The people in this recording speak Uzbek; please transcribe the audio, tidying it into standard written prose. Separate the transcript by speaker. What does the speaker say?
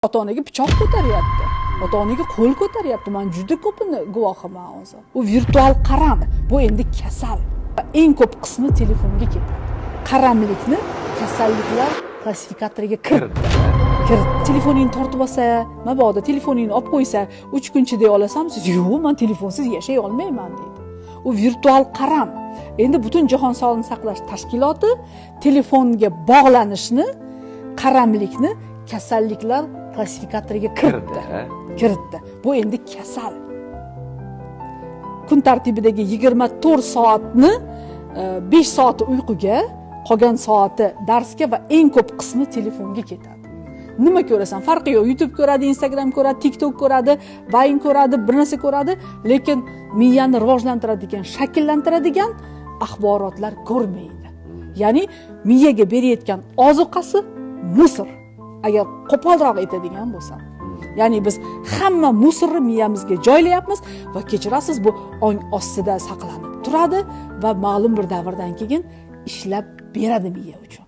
Speaker 1: Ota onaga pichoq ko'taryapti, ota onaga qo'l ko'taryapti. Man juda ko'pini guvohiman o'zi. U virtual qaram, bu endi kasal. Eng ko'p qismi telefonga ketadi. Qaramlikni kasalliklar klassifikatoriga kiritdi, kiritdi. Telefoningni tortib olsa, mabodo telefoningni olib qo'ysa, 3 kun chiday olasanmi? Siz: "Yo'q, man telefonsiz yashay olmayman", deydi. U virtual qaram. Endi Butun jahon sog'liqni saqlash tashkiloti telefonga bog'lanishni, qaramlikni kasalliklar klassifikatoriga kiritdi, kiritdi. Bu endi kasal. Kun tartibidagi 24 soatni 5 soati uyquga, qolgan soati darsga va eng ko'p qismi telefonga ketadi. Nima ko'rasan, farqi yo'q: YouTube ko'radi, Instagram ko'radi, TikTok ko'radi, Vine ko'radi, bir narsa ko'radi, lekin miyani rivojlantiradigan, shakllantiradigan axborotlar ko'rmaydi. Ya'ni miyaga berayotgan ozuqasi мусор, agar qo'polroq aytadigan bo'lsam. Ya'ni biz hamma мусор ni miyamizga joylayapmiz va, kechirasiz, bu ong ostida saqlanib turadi va ma'lum bir davrdan keyin ishlab beradi miya uchun.